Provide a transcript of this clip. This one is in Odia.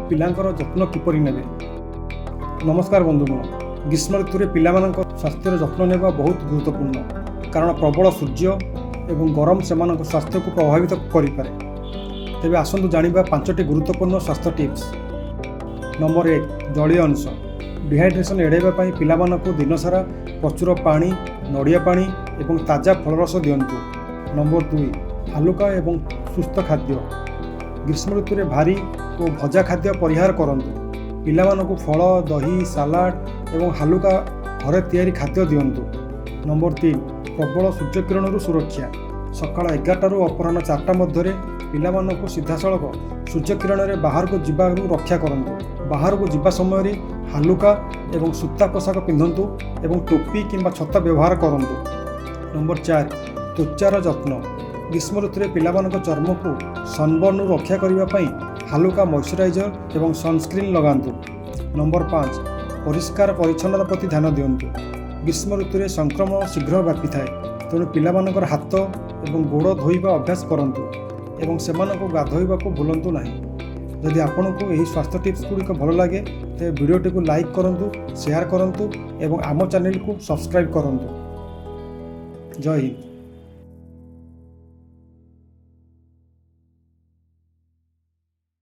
ପିଲାଙ୍କର ଯତ୍ନ କିପରି ନେବେ? ନମସ୍କାର ବନ୍ଧୁଗଣ। ଗ୍ରୀଷ୍ମ ଋତୁରେ ପିଲାମାନଙ୍କ ସ୍ୱାସ୍ଥ୍ୟର ଯତ୍ନ ନେବା ବହୁତ ଗୁରୁତ୍ୱପୂର୍ଣ୍ଣ, କାରଣ ପ୍ରବଳ ସୂର୍ଯ୍ୟ ଏବଂ ଗରମ ସେମାନଙ୍କ ସ୍ୱାସ୍ଥ୍ୟକୁ ପ୍ରଭାବିତ କରିପାରେ। ତେବେ ଆସନ୍ତୁ ଜାଣିବା ପାଞ୍ଚଟି ଗୁରୁତ୍ୱପୂର୍ଣ୍ଣ ସ୍ୱାସ୍ଥ୍ୟ ଟିପ୍ସ। ନମ୍ବର 1, ଜଳୀୟ ଅଂଶ। ଡିହାଇଡ୍ରେସନ୍ ଏଡ଼ାଇବା ପାଇଁ ପିଲାମାନଙ୍କୁ ଦିନସାରା ପ୍ରଚୁର ପାଣି, ନଡ଼ିଆ ପାଣି ଏବଂ ତାଜା ଫଳରସ ଦିଅନ୍ତୁ। ନମ୍ବର 2, ହାଲୁକା ଏବଂ ସୁସ୍ଥ ଖାଦ୍ୟ। ଗ୍ରୀଷ୍ମ ଋତୁରେ ଭାରୀ ଓ ଭଜା ଖାଦ୍ୟ ପରିହାର କରନ୍ତୁ। ପିଲାମାନଙ୍କୁ ଫଳ, ଦହି, ସାଲାଡ଼ ଏବଂ ହାଲୁକା ଘରେ ତିଆରି ଖାଦ୍ୟ ଦିଅନ୍ତୁ। ନମ୍ବର 3, ପ୍ରବଳ ସୂର୍ଯ୍ୟକିରଣରୁ ସୁରକ୍ଷା। ସକାଳ 11ଟାରୁ ଅପରାହ୍ନ 4ଟା ମଧ୍ୟରେ ପିଲାମାନଙ୍କୁ ସିଧାସଳଖ ସୂର୍ଯ୍ୟକିରଣରେ ବାହାରକୁ ଯିବାରୁ ରକ୍ଷା କରନ୍ତୁ। ବାହାରକୁ ଯିବା ସମୟରେ ହାଲୁକା ଏବଂ ସୂତା ପୋଷାକ ପିନ୍ଧନ୍ତୁ ଏବଂ ଟୋପି କିମ୍ବା ଛତା ବ୍ୟବହାର କରନ୍ତୁ। ନମ୍ବର 4, ତ୍ୱଚାର ଯତ୍ନ। ଗ୍ରୀଷ୍ମ ଋତୁରେ ପିଲାମାନଙ୍କ ଚର୍ମକୁ ସନବର୍ଣ୍ଣରୁ ରକ୍ଷା କରିବା ପାଇଁ ହାଲୁକା ମଇଶ୍ଚରାଇଜର ଏବଂ ସନସ୍କ୍ରିନ୍ ଲଗାନ୍ତୁ। ନମ୍ବର 5, ପରିଷ୍କାର ପରିଚ୍ଛନ୍ନତା ପ୍ରତି ଧ୍ୟାନ ଦିଅନ୍ତୁ। ଗ୍ରୀଷ୍ମ ଋତୁରେ ସଂକ୍ରମଣ ଶୀଘ୍ର ବ୍ୟାପିଥାଏ। ତେଣୁ ପିଲାମାନଙ୍କର ହାତ ଏବଂ ଗୋଡ଼ ଧୋଇବା ଅଭ୍ୟାସ କରନ୍ତୁ ଏବଂ ସେମାନଙ୍କୁ ଗାଧୋଇବାକୁ ଭୁଲନ୍ତୁ ନାହିଁ। ଯଦି ଆପଣଙ୍କୁ ଏହି ସ୍ୱାସ୍ଥ୍ୟ ଟିପ୍ସ ଗୁଡ଼ିକ ଭଲ ଲାଗେ, ତେବେ ଭିଡ଼ିଓଟିକୁ ଲାଇକ୍ କରନ୍ତୁ, ସେୟାର କରନ୍ତୁ ଏବଂ ଆମ ଚ୍ୟାନେଲକୁ ସବସ୍କ୍ରାଇବ୍ କରନ୍ତୁ। ଜୟ ହିନ୍ଦ।